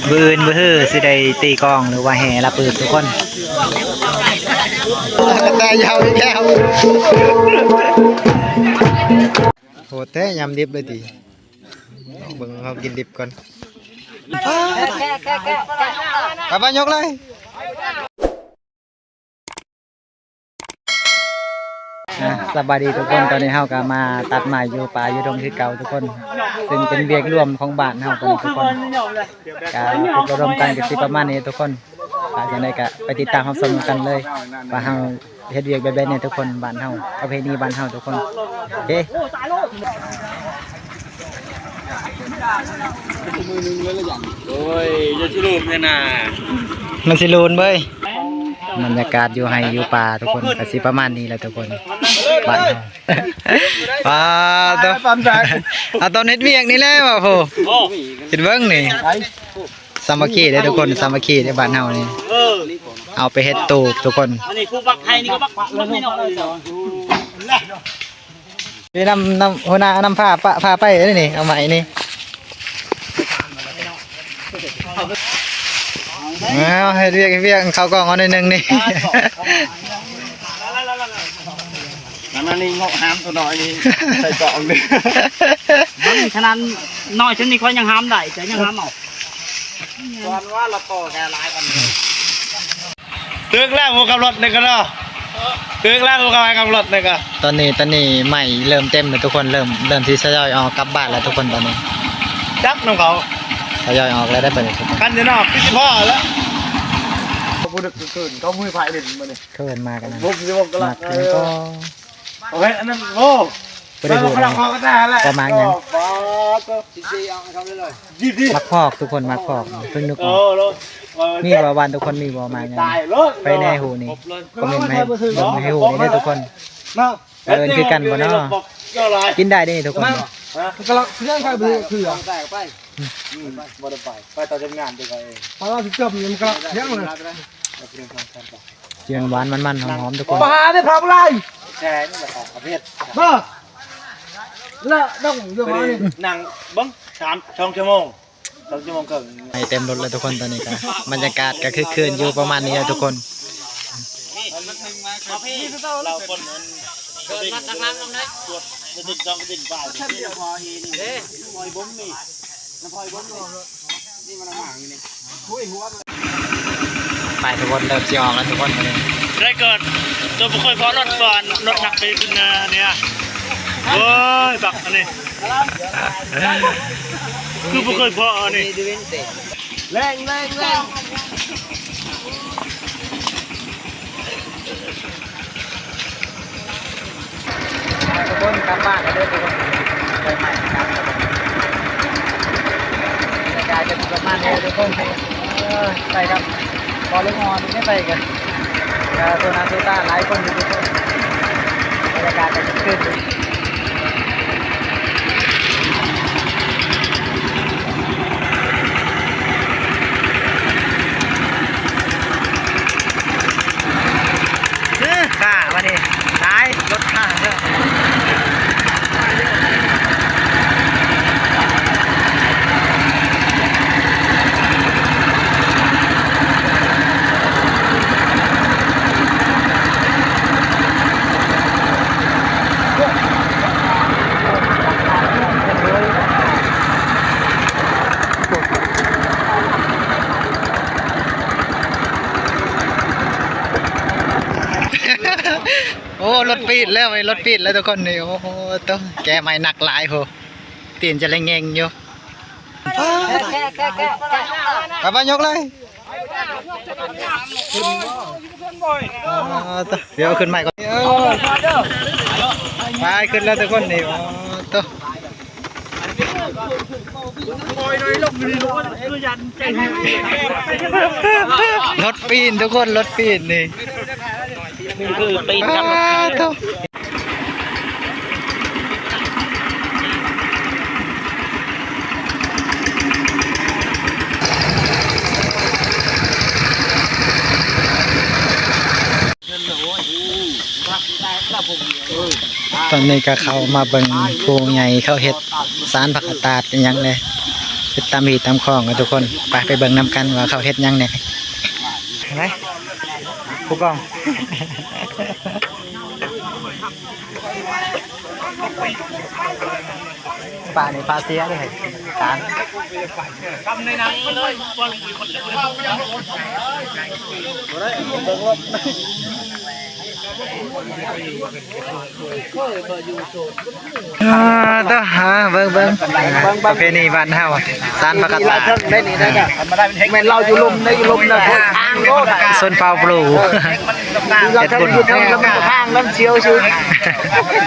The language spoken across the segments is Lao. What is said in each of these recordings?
ມື້ອື່ນມື້ຮືຊິໄດ້ຕີກອງ ຫຼືວ່າແຫ່ລາບປຶກທຸກຄົນ. ແຕ່ຍາວອີກແລ້ວ. ໂຫດແທ້ ຍຳດິບເລີຍຕິ. ເບິ່ງເຮົາກິນດິບກ່ອນ. ໄປໆ ຍົກເລີຍ. ອ່າ ສະບາຍດີທຸກຄົນ, ຕອນນີ້ເຮົາກໍມາຕັດໄມ້ຢູ່ປ່າຢູ່ດົງຄືເກົ່າທຸກຄົນ, ຊຶ່ງເປັນວຽກລວມຂອງບ້ານເຮົາຕອນນີ້ທຸກຄົນ. ກໍຝຶກອົບຮົມກັນກໍຊິປະມານນີ້ທຸກຄົນ. ວ່າຈັ່ງໃດກໍໄປຕິດຕາມຮັບຊົມນຳກັນເລີຍ ວ່າເຮົາເຮັດວຽກແບບໃດແດ່ທຸກຄົນ, ບ້ານເຮົາ ປະເພນີບ້ານເຮົາທຸກຄົນ. ໂອເຄ. ໂອ້ຍ ຢ່າຊິລູນແດ່ນາ ມັນຊິລູນເວີຍ. ບັນຍາກາດຢູ່ໄຮ່ຢູ່ປ່າທຸກຄົນ ກໍຊິປະມານນີ້ແຫຼະທຸກຄົນ ບ້ານເຮົາ. ປາໂຕ ເອົາຕອນເຮັດວຽກນີ້ແຫຼະວ່າໂພ ໂອ້ ຄິດເບິ່ງນີ້ ສາມັກຄີເດ້ທຸກຄົນ ສາມັກຄີເດ້ບ້ານເຮົານີ້. ເອີ ເອົາໄປເຮັດຕູບທຸກຄົນ. ອັນນີ້ຜູ້ບັກໄຮ່ນີ້ກໍບັກ ບັກນ້ອຍໆ. ນີ້ນຳ ນຳຫົວໜ້ານຳພາ ພາ ພາໄປນີ້ ເອົາໄມ້ນີ້. ອ້າວ ເຮັດວຽກ ເຮັດວຽກ ເຂົ້າກ້ອງເອົາໜ້ອຍໜຶ່ງນີ້. ອັນນັ້ນນີ້ເງາະຫາມຕົວນ້ອຍນີ້ ໃສ່ກ້ອງນີ້. ມັນຂະໜາດນ້ອຍຊັ້ນນີ້ຂ້ອຍຍັງຫາມໄດ້ ເຈົ້າຍັງຫາມເອົາ. ຕອນວ່າລະຕໍ່ແກຫຼາຍປານນີ້. ຖືກແລ້ວຜູ້ຂັບລົດນີ້ກໍເນາະ ຖືກແລ້ວຜູ້ຂັບ ຂັບລົດນີ້ກໍ. ຕອນນີ້ ຕອນນີ້ໄມ້ເລີ່ມເຕັມແລ້ວທຸກຄົນ ເລີ່ມ ເລີ່ມຊິທະຍອຍອອກກັບບ້ານແລ້ວທຸກຄົນຕອນນີ້. ຈັກນຳເຂົາ ທະຍອຍອອກແລ້ວໄດ໋ບັດນີ້ທຸກຄົນ. ຄັນຈະນອກຄືຊິພໍແລ້ວ ຜູ້ເດີກຄືນ ເຂົາມີໃຜຫຼິ້ນມື້ນີ້ ເຂົາເອີ້ນມາກັນນະ ມາກິນກໍ ເອີ ເອົາເຮັດອັນນັ້ນ ໂອ້ ບໍ່ໄດ້ຮູ້ນະ ວ່າໝາກຫຍັງ. ໝາກພອກທຸກຄົນ ໝາກພອກ ເພິ່ນນຶກອອກ. ມີບໍ່ບ້ານທຸກຄົນ ມີບໍ່ໝາກຫຍັງ ໄປໃນຮູ້ນີ້ ຄອມເມັນໃຫ້ເບິ່ງໃຫ້ຮູ້ນີ້ເດີທຸກຄົນ. ເອີ້ນຄືກັນບໍ່ເນາະ ກິນໄດ້ເດ້ນີ້ທຸກຄົນ. ມັນກະລັກສຽງໃຜບໍ່ຖືກເທື່ອ ອືມ ບໍ່ໄດ້ໄປ ໄປຕອນທຳງານເດີເຂົາເອງ ປາລາຊິຈົມນີ້ມັນກະລັກສຽງເລີຍ. ສຽງຫວານມັນໆ ຫອມໆ ທຸກຄົນ. ປາໄດ້ເຜົາຫຼາຍ ແຂງແລ້ວກໍເຜັດ ບໍ່ ລະຕ້ອງຢູ່ ໄປ ມານີ້ ນັ່ງເບິ່ງສາມ ສອງຊົ່ວໂມງ ສອງຊົ່ວໂມງເຄິ່ງ. ໄປເຕັມລົດແລ້ວທຸກຄົນ ຕອນນີ້ກໍບັນຍາກາດກໍຄຶກຄື້ນຢູ່ປະມານນີ້ແຫຼະທຸກຄົນ. ໄປທຸກຄົນ ເລີ່ມຊິອອກແລ້ວທຸກຄົນ ໄດ້ເກີດ ຕົວບໍ່ເຄີຍເພາະລົດກ່ອນ ລົດໜັກໄປຂຶ້ນເນີນນີ້. ໂອ້ຍ ບັກອັນນີ້ ຄືບໍ່ເຄີຍເພາະອັນນີ້. ແລງ ແລງ ແລງ. ທຸກຄົນກັບບ້ານແລ້ວເດີທຸກຄົນ ໄປໃໝ່ກັບ ບັນຍາກາດກໍຊິປະມານນີ້ທຸກຄົນ. ເອີ ໄປກັບພໍ່ລູກອ່ອນນີ້ໄປກັນ ກໍໂຊໜ້າໂຊຕາຫຼາຍຄົນຢູ່ທຸກຄົນ ບັນຍາກາດກໍຄຶກຄື້ນຢູ່. ເອີ ຂ້າບັດນີ້ ຕາຍ ລົດຂ້າເດີ. ໂອ້ ລົດປີດແລ້ວ ລົດປີດແລ້ວທຸກຄົນນີ້. ໂອ້ໂຫ ໂຕ ແກ່ໃໝ່ໜັກຫຼາຍໂຫ ຕີນຈະໄດ້ເຫງ່ງຢູ່. ໄປໆ ຍົກເລີຍ. ອໍ ໂຕ ດຽວເອົາຂຶ້ນໃໝ່ກ່ອນ. ເອີ ໄປ ຂຶ້ນແລ້ວທຸກຄົນນີ້. ອໍ ໂຕ ລົດປີນທຸກຄົນ ລົດປີນນີ້ ຄືປີນກັບລົດ. ອໍ ໂຕ ຕອນນີ້ກໍເຂົ້າມາເບິ່ງຜູ້ໃຫຍ່ເຂົາເຮັດສານຜັກກະຕາດອີ່ຫຍັງແດ່. ເຮັດຕາມຮີດຕາມຄອງເນາະທຸກຄົນ. ໄປ ໄປເບິ່ງນຳກັນວ່າເຂົາເຮັດຫຍັງແດ່. ເຫັນໄໝ ຜູ້ກອງ? ປານີ້ປາເສຍເດ້ ຕານ. ອ່າ ເດີ ຫາເບິ່ງ ເບິ່ງ ເບິ່ງ ເບິ່ງ ປະເພນີບ້ານເຮົາ ສານພະກະຕາ ແມ່ນເລົ່າຢູ່ລົມ ໄດ້ຢູ່ລົມນະ ທາງໂລດ ຊົນເຜົ່າບລູ ເອີ ເຮັດບຸນ ທາງລຳທາງລຳຊຽວຊື່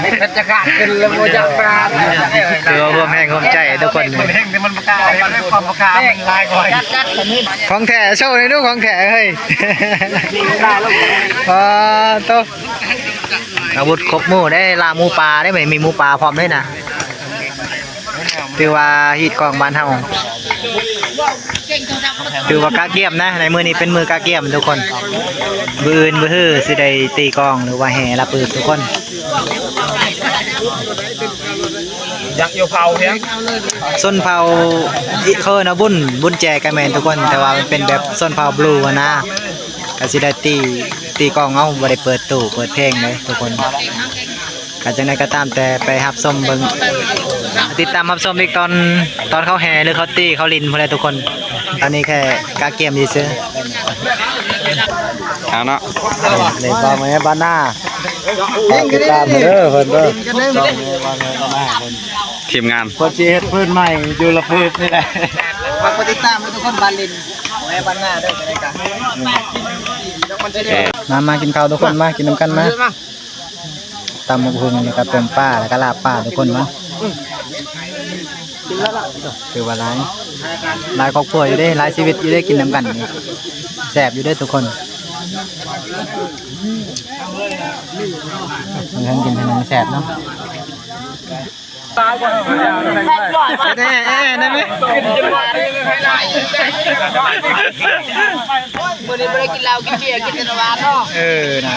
ເປັນຈະກາດຂຶ້ນລະບໍ່ຈັກ ຖືວ່າຮ່ວມແຮງຮ່ວມໃຈທຸກຄົນ ຂອງແທ້ ໂຊໃຫ້ດູ ຂອງແທ້ເຮີ້ຍ. ປາໂຕ ອາວຸດຄົບໝູ່ເດ້ ລ່າໝູປ່າເດ້ ມີໝູປ່າພ້ອມເດ້ນະ. ຖືວ່າຮີດຄອງບ້ານເຮົາ ຖືວ່າກະກຽມນະ ໃນມື້ນີ້ເປັນມື້ກະກຽມທຸກຄົນ. ມື້ອື່ນມື້ຮືຊິໄດ້ຕີກອງ ຫຼືວ່າແຫ່ລາບປຶກທຸກຄົນ. ຢາກຢູ່ເຜົາພຽງ ຊົນເຜົ່າ ເອີ້ນວ່າບຸນ ບຸນແຈກະແມ່ນທຸກຄົນ ແຕ່ວ່າມັນເປັນແບບຊົນເຜົ່າບລູຫັ້ນນະ ກະຊິໄດ້ຕີ ຕີກອງເອົາ ບໍ່ໄດ້ເປີດຕູ້ເປີດເພງເດ້ທຸກຄົນ. ກະຈັ່ງໃດກະຕາມແຕ່ໄປຮັບຊົມເບິ່ງ ຕິດຕາມຮັບຊົມອີກຕອນ ຕອນເຂົາແຫ່ຫຼືເຂົາຕີເຂົາຫຼິ້ນພຸ້ນແຫຼະທຸກຄົນ. ຕອນນີ້ແຄ່ກະກຽມຊື່ໆ ເອົາເນາະ ເອີ ນີ້ບ່າວແມ່ບ້ານນາ ຝາກຕິດຕາມເດີເພິ່ນເດີ ທີມງານ ເພິ່ນຊິເຮັດພື້ນໃໝ່ຢູ່ລະພຶບນີ້ແຫຼະ. ຝາກກົດຕິດຕາມເດີທຸກຄົນ ບ້ານລິນ ແມ່ບ້ານນາເດີ ຈັ່ງໃດກະ ມາ ມາກິນເຂົ້າທຸກຄົນ ມາກິນນຳກັນມາ. ຕຳບັກຫຸ່ງ ແລ້ວກະຕົ້ມປາ ແລ້ວກະລາບປາທຸກຄົນເນາະ. ຖືວ່າຫຼາຍ ຫຼາຍຄອບຄົວຢູ່ເດ້ ຫຼາຍຊີວິດຢູ່ເດ້ ກິນນຳກັນນີ້ ແຊບຢູ່ເດ້ທຸກຄົນ. ເພິ່ນກິນເພິ່ນແຊບເນາະ. ເອີ ເອີ ໄດ້ໄໝ? ມື້ນີ້ບໍ່ໄດ້ກິນເຫຼົ້າກິນເບຍ ກິນແຕ່ນ້ຳຫວານເນາະ. ເອີ ນະ.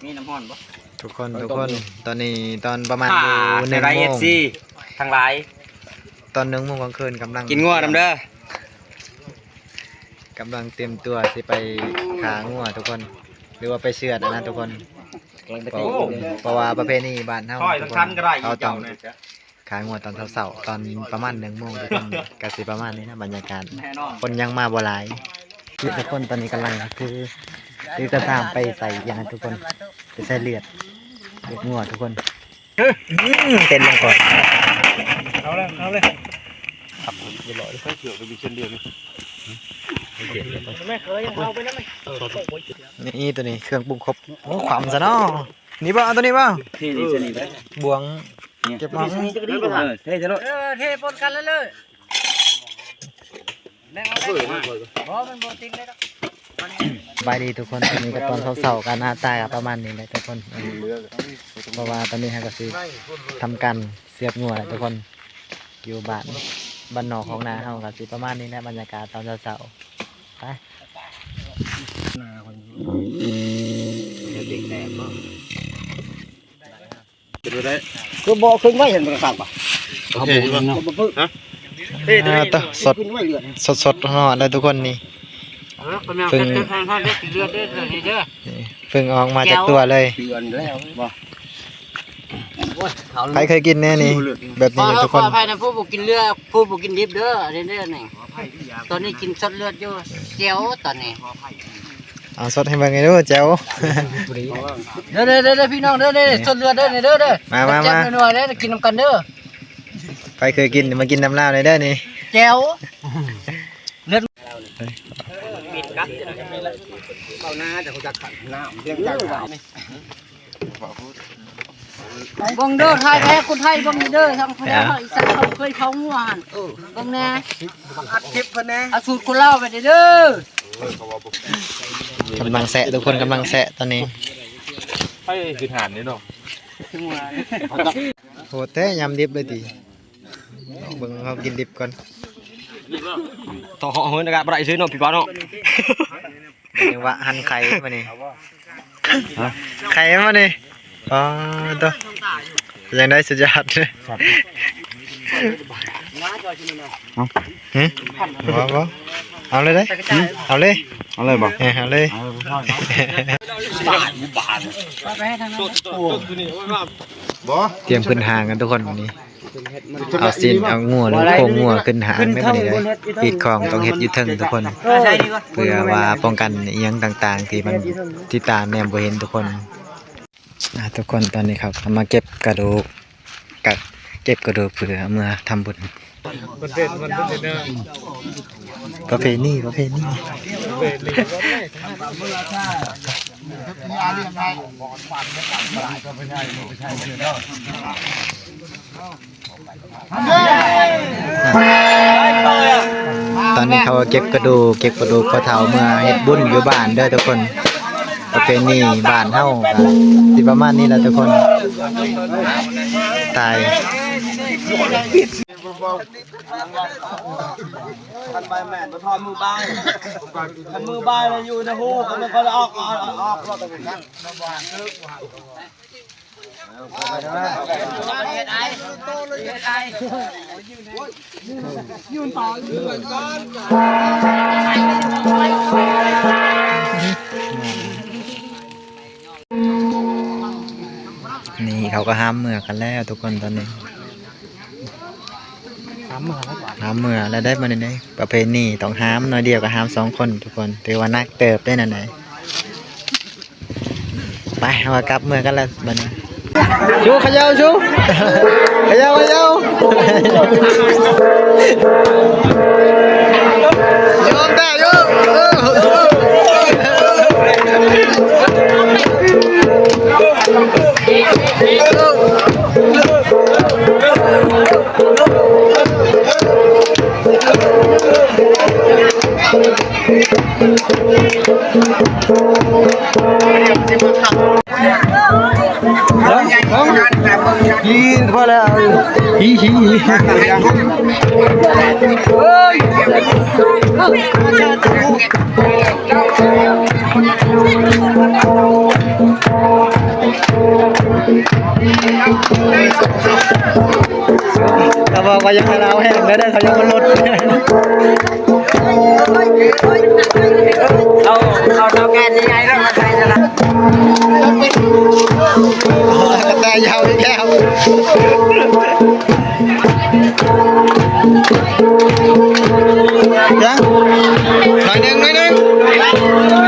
ມີນ້ຳຮ້ອນບໍ່? ທຸກຄົນ ທຸກຄົນ ຕອນນີ້ຕອນປະມານຢູ່ໜຶ່ງໂມງ ເອັຟຊີທັງຫຼາຍ ຕອນໜຶ່ງໂມງກາງຄືນ ກຳລັງກິນງົວນຳເດີ ກຳລັງຕຽມຕົວຊິໄປຂ້າງົວທຸກຄົນ ຫຼືວ່າໄປເຊືອດຫັ້ນນະທຸກຄົນ. ເພາະວ່າປະເພນີບ້ານເຮົາ ເຮົາຕ້ອງ ຂ້າງົວຕອນເຊົ້າໆ ຕອນປະມານໜຶ່ງໂມງທຸກຄົນ ກະຊິປະມານນີ້ນະ ບັນຍາກາດ ຄົນຍັງມາບໍ່ຫຼາຍ. ທຸກຄົນ ຕອນນີ້ກຳລັງຖື ຖືກະຊາມໄປໃສ່ອັນນັ້ນທຸກຄົນ ໄປໃສ່ເລືອດ ເລືອດງົວທຸກຄົນ. ອືມ ເຕັ້ນລົງກ່ອນ ເອົາເລີຍ ເອົາເລີຍ ຄັບ ຮຽບຮ້ອຍ ໃສ່ເສື້ອໄປມີເຊັ່ນດຽວນີ້ ນີ້ ໂຕນີ້ເຄື່ອງປຸງຄົບ. ໂອ້ ຄວາມຊະເນາະ. ນີ້ບໍ່ ເອົາໂຕນີ້ບໍ່? ເທນີ້ຊະນີ້ໄດ້ ບ່ວງ ເກັບມາ ເອີ ເທຊະໂລດ ເອີ ເທປົນກັນເລີຍ ແບ່ງເອົາເລີຍ ບໍ່ ມັນບໍ່ຕິດເລີຍດອກ. ສະບາຍດີທຸກຄົນ ຕອນນີ້ກະຕອນເຊົ້າໆ ກະໜ້າຕາກະປະມານນີ້ແຫຼະທຸກຄົນ ເພາະວ່າຕອນນີ້ເຮົາກະຊິທຳການເຊືອດງົວແຫຼະທຸກຄົນ ຢູ່ບ້ານ ບ້ານນອກຂອງນາເຮົາກະຊິປະມານນີ້ແຫຼະ ບັນຍາກາດຕອນເຊົ້າໆ ໄປ. ເປັນໄດ້ ຄືບໍ່ຂຶ້ນໄວ້ ເຫັນບໍ່ຄັກວ່າ ໂອເຄຢູ່ບໍ່? ບໍ່ ບໍ່ ອ່າ ຕົວະ ສົດ ສົດໆ ຮ້ອນໆ ເດີທຸກຄົນນີ້ ເອີ ເພິ່ງ ເລືອດເດີ ນີ້ເດີ ນີ້ ເພິ່ງອອກມາຈາກຕົວເລີຍ ເດືອນແລ້ວບໍ່? ໂອ້ຍ ໃຜເຄີຍກິນແນ່ນີ້ ແບບນີ້ທຸກຄົນ ຂໍອະໄພນະ ຜູ້ບໍ່ກິນເລືອດ ຜູ້ບໍ່ກິນດິບເດີ ອັນນີ້ເດີນີ້ ຕອນນີ້ກິນສົດເລືອດຢູ່ ແຈ່ວຕອນນີ້. ເອົາສົດໃຫ້ເບິ່ງເດີ ແຈ່ວ ເດີ ເດີ ເດີ ພີ່ນ້ອງເດີ ສົດເລືອດເດີ ນີ້ເດີ ເດີ ມາ ມາ ມາ ແຈ່ວນົວໆ ເດີ ກິນນຳກັນເດີ ໃຜເຄີຍກິນ ມາກິນນຳລາວແດ່ເດີນີ້ ແຈ່ວ ເລືອດ ເຂົ້າໜ້າຈະຮູ້ຈັກ ນ້ຳ ເລື່ອງຈັກ ເບິ່ງເດີ ຖ່າຍແທ້ຄົນໄທເບິ່ງນີ້ເດີ ທາງພະເຈົ້າອີສານເຂົາເຄີຍເຜົາງົວຫັ້ນ ເອີ ເບິ່ງແນ່ ອັດຄລິບເພິ່ນແນ່ ເອົາສູດຄົນລາວໄປເດີ. ກຳລັງແຊະ ທຸກຄົນກຳລັງແຊະຕອນນີ້ ໃຜຄືຫານນີ້ເນາະ ໂຫດແທ້ ຍຳດິບເລີຍຕິ ເບິ່ງເຮົາກິນດິບກ່ອນ ເທາະເຮົາເຮີນອາກາດບໍ່ໄດ້ຊື່ເນາະ ພີ່ປາເນາະ. ເປັນຈັງຫວະຫັນໄຂ່ມານີ້ ໄຂ່ມານີ້ ປາໂຕ ເປັນຈັ່ງໃດ ສຸດຍອດ? ເອົ້າ ຫຶ? ບໍ່ ບໍ່ ເອົາເລີຍເດ້. ຫຶ? ເອົາເລີຍ ເອົາເລີຍບໍ່? ເອີ ເອົາເລີຍ. ບໍ່ ຕຽມຂຶ້ນຫ້າງກັນທຸກຄົນ ມື້ນີ້ ເອົາຊີ້ນເອົາງົວ ຫຼືໂຄງງົວຂຶ້ນຫ້າງໃນມື້ນີ້ເດ້. ຮີດຄອງຕ້ອງເຮັດຢູ່ເທິງທຸກຄົນ ເພື່ອວ່າປ້ອງກັນອີ່ຫຍັງຕ່າງໆ ທີ່ມັນຕິດຕາແນມບໍ່ເຫັນທຸກຄົນ. ອ່າ ທຸກຄົນ ຕອນນີ້ເຂົາກຳລັງເກັບກະດູກ ກະເກັບກະດູກເພື່ອເມືອທຳບຸນ. ປະເພນີ ປະເພນີ ປະເພນີ. ຕອນນີ້ເຂົາກໍເກັບກະດູກ ເກັບກະດູກພໍ່ເຖົ້າເມືອເຮັດບຸນຢູ່ບ້ານເດີທຸກຄົນ. ປະເພນີບ້ານເຮົາກໍຊິປະມານນີ້ແຫຼະທຸກຄົນ. ຕາຍ ຄັນໃບແມ່ນບໍ່ຖອນມືບາຍ ຄັນມືບາຍລະຢູ່ໃນຫູ ຄັນມັນກໍລະອອກ ອອກ ອອກ. ນີ້ເຂົາກໍຫ້າມເມືອກັນແລ້ວທຸກຄົນຕອນນີ້. ຫ້າມເມືອແລ້ວ ຫ້າມເມືອແລ້ວໄດ໋ ບາດນີ້ໄດ໋. ປະເພນີຕ້ອງຫ້າມໜ້ອຍດຽວກໍຫ້າມສອງຄົນທຸກຄົນ ຖືວ່າໜັກເຕີບໄດ໋ນັ້ນໄດ໋. ໄປ ເຮົາກໍກັບເມືອກັນແລ້ວບາດນີ້. ຊູ ຂະເຍົາ ຊູ ຂະເຍົາ ຂະເຍົາ. ຍອມແທ້ ຍອມ ເອີ. ກິນພໍແລ້ວ ຮີ ຮີ ຮີ. ເຂົາບອກວ່າຢ່າໃຫ້ລາວແຫ້ງເດີ ເຂົາຍັງບໍ່ຫຼຸດ. ເອົາ ເອົາເຕົາແກນໃຫຍ່ໆ ແລ້ວມາໃສ່ຊະນະ. ກະແຕຍາວອີກແລ້ວ. ຍັງ ໜ້ອຍໜຶ່ງ ໜ້ອຍໜຶ່ງ.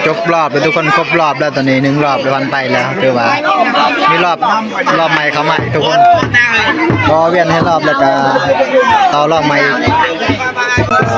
ຈົບລອບແລ້ວທຸກຄົນ ຄົບລອບແລ້ວ ຕອນນີ້ໜຶ່ງລອບແລ້ວ ຜ່ານໄປແລ້ວ ຖືວ່າມີລອບ ລອບໃໝ່ເຂົ້າມາອີກທຸກຄົນ. ກໍວຽນໃຫ້ລອບ ແລ້ວກໍຕໍ່ລອບໃໝ່ອີກ.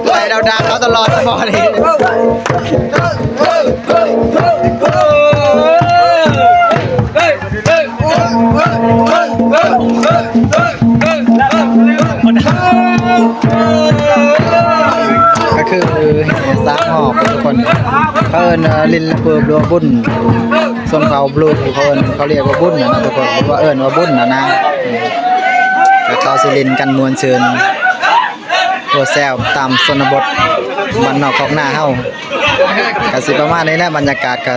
ໃຫ້ລາວດ່າເຂົາຕະຫຼອດບໍ່ນີ້. ກໍຄືແຫ່ສາມຮອບທຸກຄົນ ເຂົາເອີ້ນວ່າຫຼິ້ນລະເບີບ ຫຼືວ່າບຸນ. ຊົນເຜົ່າບລູ ເຂົາເອີ້ນ ເຂົາລຽກວ່າບຸນນະທຸກຄົນ ຫຼືວ່າເອີ້ນວ່າບຸນນະນະ. ກໍເຂົາຊິຫຼິ້ນກັນມ່ວນຊື່ນ ໂອ້ແຊວຕາມຊົນນະບົດ ບ້ານນອກຄອກນາເຮົາ ກໍຊິປະມານນີ້ແຫຼະ ບັນຍາກາດກໍ